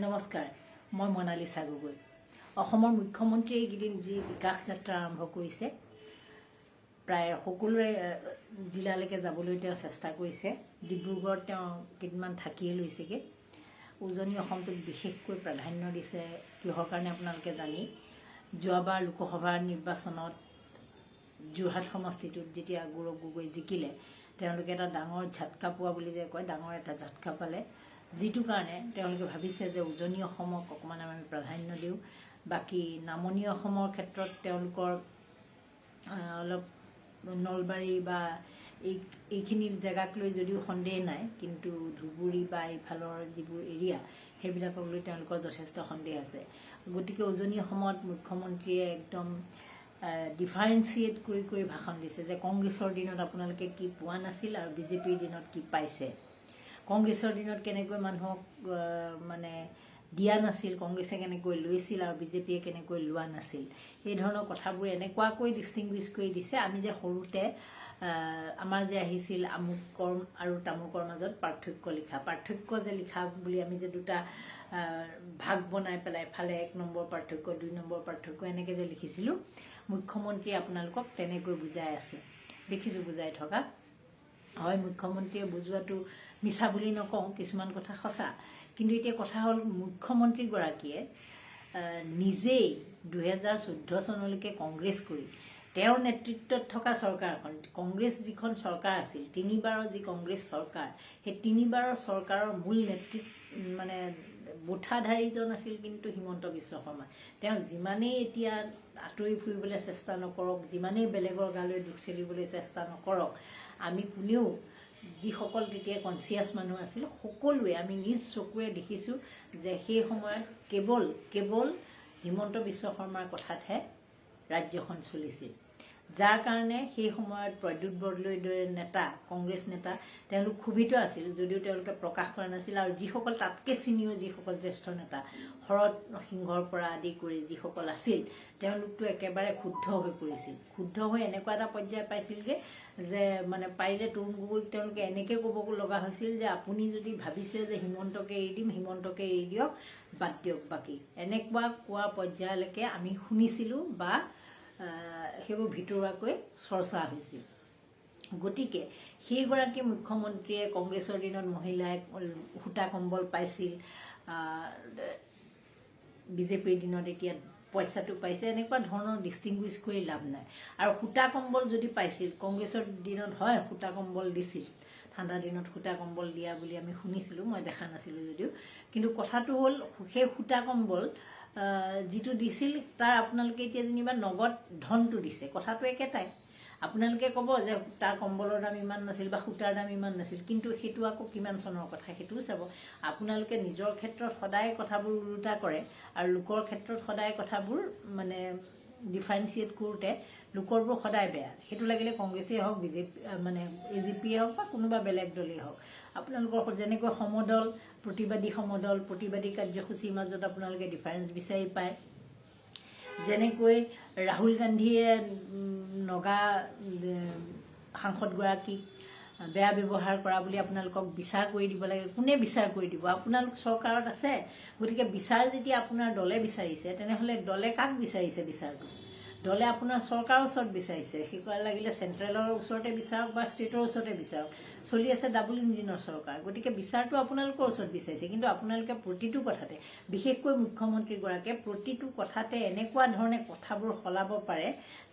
নমস্কাৰ, মই মনালিছা গগৈ। অসমৰ মুখ্যমন্ত্ৰীয়ে এইকেইদিন যি বিকাশ যাত্ৰা আৰম্ভ কৰিছে, প্ৰায় সকলোৰে জিলালৈকে যাবলৈ তেওঁ চেষ্টা কৰিছে। ডিব্ৰুগড়ত তেওঁ কেইদিনমান থাকিয়ে লৈছেগৈ। উজনি অসমটোক বিশেষকৈ প্ৰাধান্য দিছে কিহৰ কাৰণে আপোনালোকে জানি। যোৱাবাৰ লোকসভা নিৰ্বাচনত যোৰহাট সমষ্টিটোত যেতিয়া গৌৰৱ গগৈ জিকিলে, তেওঁলোকে এটা ডাঙৰ ঝাটকা পোৱা বুলি যে কয়, ডাঙৰ এটা ঝাটকা পালে। যিটো কাৰণে তেওঁলোকে ভাবিছে যে উজনি অসমক অকণমান আমি প্ৰাধান্য দিওঁ। বাকী নামনি অসমৰ ক্ষেত্ৰত তেওঁলোকৰ অলপ নলবাৰী বা এইখিনি জেগাক লৈ যদিও সন্দেহ নাই, কিন্তু ধুবুৰী বা এইফালৰ যিবোৰ এৰিয়া, সেইবিলাকক লৈ তেওঁলোকৰ যথেষ্ট সন্দেহ আছে। গতিকে উজনি অসমত মুখ্যমন্ত্ৰীয়ে একদম ডিফাৰেঞ্চিয়েট কৰি কৰি ভাষণ দিছে যে কংগ্ৰেছৰ দিনত আপোনালোকে কি পোৱা নাছিল আৰু বিজেপিৰ দিনত কি পাইছে, কংগ্ৰেছৰ দিনত কেনেকৈ মানুহক মানে দিয়া নাছিল, কংগ্ৰেছে কেনেকৈ লৈছিল আৰু বিজেপিয়ে কেনেকৈ লোৱা নাছিল। এই ধৰণৰ কথাবোৰ এনেকুৱাকৈ ডিষ্টিংগুইছ কৰি দিছে। আমি যে সৰুতে আমাৰ যে আহিছিল আমুকৰ আৰু তামুকৰ মাজত পাৰ্থক্য লিখা, পাৰ্থক্য যে লিখা বুলি আমি যে দুটা ভাগ বনাই পেলাই এফালে 1 নম্বৰ পাৰ্থক্য, 2 নম্বৰ পাৰ্থক্য এনেকৈ যে লিখিছিলোঁ, মুখ্যমন্ত্ৰীয়ে আপোনালোকক তেনেকৈ বুজাই আছে, দেখিছোঁ বুজাই থকা। হয়, মুখ্যমন্ত্ৰীয়ে বুজোৱাটো মিছা বুলি নকওঁ, কিছুমান কথা সঁচা। কিন্তু এতিয়া কথা হ'ল, মুখ্যমন্ত্ৰীগৰাকীয়ে নিজেই 2014 চনলৈকে কংগ্ৰেছ কৰি তেওঁৰ নেতৃত্বত থকা চৰকাৰখন, কংগ্ৰেছ যিখন চৰকাৰ আছিল, তিনিবাৰৰ যি কংগ্ৰেছ চৰকাৰ, সেই তিনিবাৰৰ চৰকাৰৰ মূল নেতৃত্ব মানে বুঠাধাৰীজন আছিল কিন্তু হিমন্ত বিশ্ব শৰ্মা। তেওঁ যিমানেই এতিয়া আঁতৰি ফুৰিবলৈ চেষ্টা নকৰক, যিমানেই বেলেগৰ গালৈ দোষ ঠেলিবলৈ চেষ্টা নকৰক, আমি কোনেও, যিসকল তেতিয়া কনচিয়াছ মানুহ আছিল, সকলোৱে আমি নিজ চকুৰে দেখিছোঁ যে সেই সময়ত কেৱল কেৱল হিমন্ত বিশ্ব শৰ্মাৰ কথাতহে ৰাজ্যখন চলিছিল। যাৰ কাৰণে সেই সময়ত প্ৰদ্যুৎ বৰদলৈৰ দৰে নেতা, কংগ্ৰেছ নেতা, তেওঁলোক ক্ষোভিত আছিল যদিও তেওঁলোকে প্ৰকাশ কৰা নাছিল। আৰু যিসকল তাতকৈ ছিনিয়ৰ, যিসকল জ্যেষ্ঠ নেতা, শৰৎ সিংহৰ পৰা আদি কৰি যিসকল আছিল, তেওঁলোকতো একেবাৰে ক্ষুব্ধ হৈ পৰিছিল। ক্ষুব্ধ হৈ এনেকুৱা এটা পৰ্যায় পাইছিলগৈ যে মানে পাৰিলে তৰুণ গগৈক তেওঁলোকে এনেকৈ ক'ব লগা হৈছিল যে আপুনি যদি ভাবিছে যে হিমন্তকে এৰি দিম, হিমন্তকে এৰি দিয়ক, বাদ দিয়ক বাকী। এনেকুৱা কোৱা পৰ্যায়লৈকে আমি শুনিছিলোঁ বা সেইবোৰ ভিতৰুৱাকৈ চৰ্চা হৈছিল। গতিকে সেইগৰাকী মুখ্যমন্ত্ৰীয়ে কংগ্ৰেছৰ দিনত মহিলাই সূতা কম্বল পাইছিল, বিজেপিৰ দিনত এতিয়া পইচাটো পাইছে, এনেকুৱা ধৰণৰ ডিষ্টিংগুইছ কৰি লাভ নাই। আৰু সূতা কম্বল যদি পাইছিল কংগ্ৰেছৰ দিনত, হয়, সূতা কম্বল দিছিল, ঠাণ্ডা দিনত সূতা কম্বল দিয়া বুলি আমি শুনিছিলোঁ, মই দেখা নাছিলোঁ যদিও। কিন্তু কথাটো হ'ল, সেই সূতা কম্বল যিটো দিছিল, তাৰ আপোনালোকে এতিয়া যেনিবা নগদ ধনটো দিছে, কথাটো একেটাই। আপোনালোকে ক'ব যে তাৰ কম্বলৰ দাম ইমান নাছিল বা সূতাৰ দাম ইমান নাছিল, কিন্তু সেইটো আকৌ কিমান চনৰ কথা সেইটোও চাব। আপোনালোকে নিজৰ ক্ষেত্ৰত সদায় কথাবোৰ ওলোটা কৰে আৰু লোকৰ ক্ষেত্ৰত সদায় কথাবোৰ মানে ডিফাৰেঞ্চিয়েট কৰোঁতে লোকৰবোৰ সদায় বেয়া। সেইটো লাগিলে কংগ্ৰেছেই হওক, বিজেপি মানে এজিপিয়ে হওক বা কোনোবা বেলেগ দলেই হওক। আপোনালোকৰ যেনেকৈ সমদল, প্ৰতিবাদী সমদল, প্ৰতিবাদী কাৰ্যসূচীৰ মাজত আপোনালোকে ডিফাৰেঞ্চ বিচাৰি পায়, যেনেকৈ ৰাহুল গান্ধীয়ে নগা সাংসদগৰাকীক বেয়া ব্যৱহাৰ কৰা বুলি আপোনালোকক বিচাৰ কৰি দিব লাগে। কোনে বিচাৰ কৰি দিব? আপোনালোক চৰকাৰত আছে। গতিকে বিচাৰ যেতিয়া আপোনাৰ দলে বিচাৰিছে, তেনেহ'লে দলে কাক বিচাৰিছে বিচাৰটো? দলে আপোনাৰ চৰকাৰৰ ওচৰত বিচাৰিছে। সেই লাগিলে চেণ্ট্ৰেলৰ ওচৰতে বিচাৰক বা ষ্টেটৰ ওচৰতে বিচাৰক, চলি আছে ডাবুল ইঞ্জিনৰ চৰকাৰ। গতিকে বিচাৰটো আপোনালোকৰ ওচৰত বিচাৰিছে। কিন্তু আপোনালোকে প্ৰতিটো কথাতে, বিশেষকৈ মুখ্যমন্ত্ৰীগৰাকীয়ে প্ৰতিটো কথাতে এনেকুৱা ধৰণে কথাবোৰ সলাব পাৰে,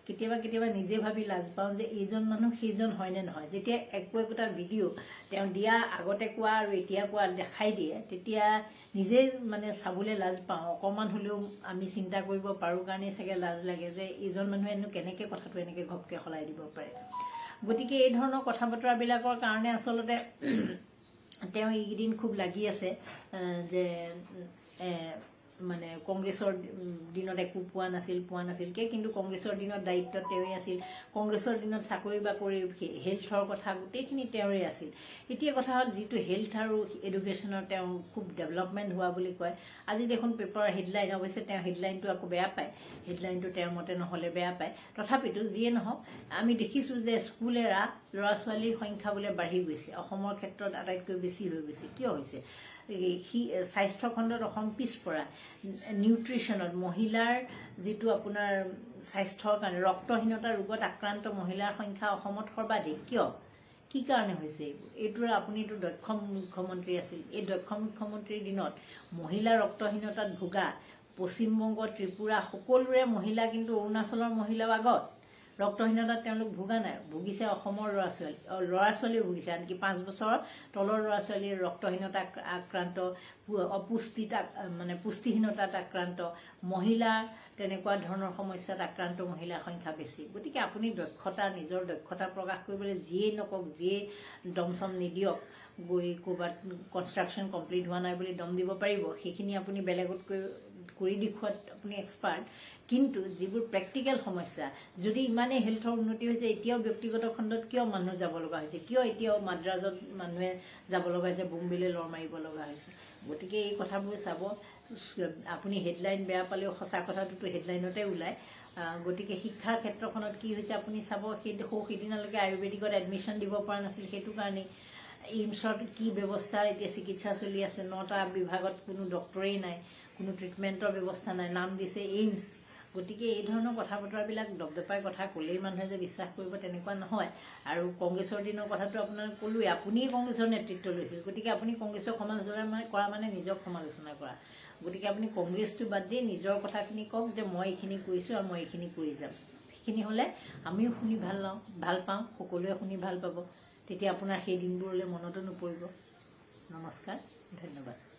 কেতিয়াবা কেতিয়াবা নিজে ভাবি লাজ পাওঁ যে এইজন মানুহ সেইজন হয়নে নহয়। যেতিয়া একো একোটা ভিডিঅ' তেওঁ দিয়া আগতে কোৱা আৰু এতিয়া কোৱা দেখাই দিয়ে, তেতিয়া নিজেই মানে চাবলৈ লাজ পাওঁ। অকণমান হ'লেও আমি চিন্তা কৰিব পাৰোঁ কাৰণেই চাগে লাজ লাগে যে এইজন মানুহেনো কেনেকৈ কথাটো এনেকৈ ঘপকৈ সলাই দিব পাৰে। গতিকে এই ধৰণৰ কথা বতৰাবিলাকৰ কাৰণে আচলতে তেওঁ এইকেইদিন খুব লাগি আছে যে মানে কংগ্ৰেছৰ দিনত একো পোৱা নাছিল, পোৱা নাছিলকৈ। কিন্তু কংগ্ৰেছৰ দিনত দায়িত্ব তেওঁৱেই আছিল। কংগ্ৰেছৰ দিনত চাকৰি বাকৰি, হেল্থৰ কথা গোটেইখিনি তেওঁৰে আছিল। এতিয়া কথা হ'ল, যিটো হেল্থ আৰু এডুকেশ্যনৰ তেওঁ খুব ডেভেলপমেণ্ট হোৱা বুলি কয়, আজি দেখোন পেপাৰৰ হেডলাইন, অৱশ্যে তেওঁ হেডলাইনটো আকৌ বেয়া পায়, হেডলাইনটো তেওঁৰ মতে নহ'লে বেয়া পায়, তথাপিতো যিয়ে নহওক, আমি দেখিছোঁ যে স্কুল এৰা ল'ৰা ছোৱালীৰ সংখ্যা বোলে বাঢ়ি গৈছে, অসমৰ ক্ষেত্ৰত আটাইতকৈ বেছি হৈ গৈছে। কিয় হৈছে? সি স্বাস্থ্য খণ্ডত অসম পিছপৰা, নিউট্ৰিশ্যনত মহিলাৰ যিটো আপোনাৰ স্বাস্থ্যৰ কাৰণে ৰক্তহীনতা ৰোগত আক্ৰান্ত মহিলাৰ সংখ্যা অসমত সৰ্বাধিক। কিয়, কি কাৰণে হৈছে এইবোৰ? এইটোৰ আপুনিতো দক্ষ মুখ্যমন্ত্ৰী আছিল। এই দক্ষ মুখ্যমন্ত্ৰীৰ দিনত মহিলা ৰক্তহীনতাত ভোগা পশ্চিমবংগ, ত্ৰিপুৰা সকলোৰে মহিলা, কিন্তু অৰুণাচলৰ মহিলাও আগত ৰক্তহীনতাত তেওঁলোক ভোগা নাই, ভুগিছে অসমৰ ল'ৰা ছোৱালী, ল'ৰা ছোৱালীও ভুগিছে। আনকি 5 বছৰৰ তলৰ ল'ৰা ছোৱালীৰ ৰক্তহীনতা আক্ৰান্ত, অপুষ্টিত মানে পুষ্টিহীনতাত আক্ৰান্ত, মহিলা তেনেকুৱা ধৰণৰ সমস্যাত আক্ৰান্ত মহিলাৰ সংখ্যা বেছি। গতিকে আপুনি দক্ষতা, নিজৰ দক্ষতা প্ৰকাশ কৰিবলৈ যিয়েই নকওক, যিয়েই দম চম নিদিয়ক, গৈ ক'ৰবাত কনষ্ট্ৰাকশ্যন কমপ্লিট হোৱা নাই বুলি দম দিব পাৰিব, সেইখিনি আপুনি বেলেগতকৈ কৰি দেখুৱাত আপুনি এক্সপাৰ্ট। কিন্তু যিবোৰ প্ৰেক্টিকেল সমস্যা, যদি ইমানেই হেল্থৰ উন্নতি হৈছে, এতিয়াও ব্যক্তিগত খণ্ডত কিয় মানুহ যাব লগা হৈছে? কিয় এতিয়াও মাদ্ৰাজত মানুহে যাব লগা হৈছে, বোম্বেলৈ লৰ মাৰিব লগা হৈছে? গতিকে এই কথাবোৰ চাব আপুনি। হেডলাইন বেয়া পালেও সঁচা কথাটোতো হেডলাইনতে ওলায়। গতিকে শিক্ষাৰ ক্ষেত্ৰখনত কি হৈছে আপুনি চাব। সেই সৌ সিদিনালৈকে আয়ুৰ্বেদিকত এডমিশ্যন দিব পৰা নাছিল, সেইটো কাৰণেই। এইমছত কি ব্যৱস্থা এতিয়া চিকিৎসা চলি আছে, 9টা বিভাগত কোনো ডক্টৰেই নাই, কোনো ট্ৰিটমেণ্টৰ ব্যৱস্থা নাই, নাম দিছে এইমছ। গতিকে এই ধৰণৰ কথা বতৰাবিলাক দপদপাই কথা ক'লেই মানুহে যে বিশ্বাস কৰিব তেনেকুৱা নহয়। আৰু কংগ্ৰেছৰ দিনৰ কথাটো আপোনাক ক'লোৱেই, আপুনিয়ে কংগ্ৰেছৰ নেতৃত্ব লৈছিল। গতিকে আপুনি কংগ্ৰেছক সমালোচনা কৰা মানে নিজক সমালোচনা কৰা। গতিকে আপুনি কংগ্ৰেছটো বাদ দি নিজৰ কথাখিনি কওক যে মই এইখিনি কৰিছোঁ আৰু মই এইখিনি কৰি যাম। সেইখিনি হ'লে আমিও শুনি ভাল পাওঁ, সকলোৱে শুনি ভাল পাব। তেতিয়া আপোনাৰ সেই দিনবোৰলৈ মনতো নপৰিব। নমস্কাৰ, ধন্যবাদ।